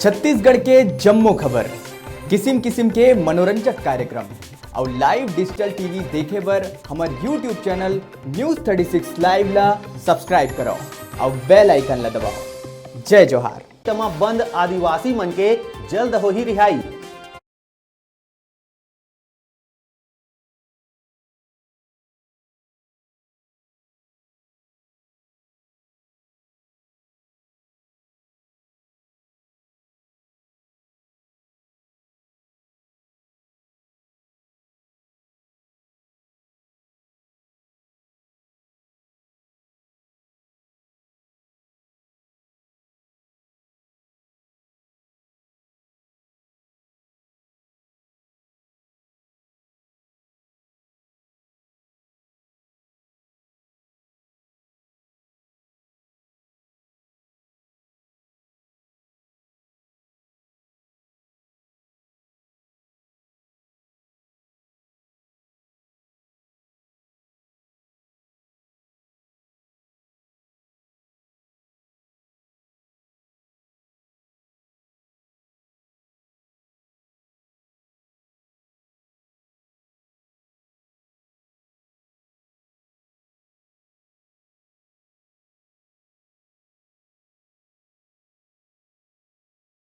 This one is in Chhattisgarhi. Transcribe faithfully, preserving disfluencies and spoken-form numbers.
छत्तीसगढ़ के जम्मो खबर, किसिम किसिम के मनोरंजक कार्यक्रम अउ live digital T V देखे बर हमर YouTube channel News thirty six Live ला subscribe करव अउ bell icon ला दबाव। जय जोहार। तमा बंद आदिवासी मन के जल्द होही रिहाई।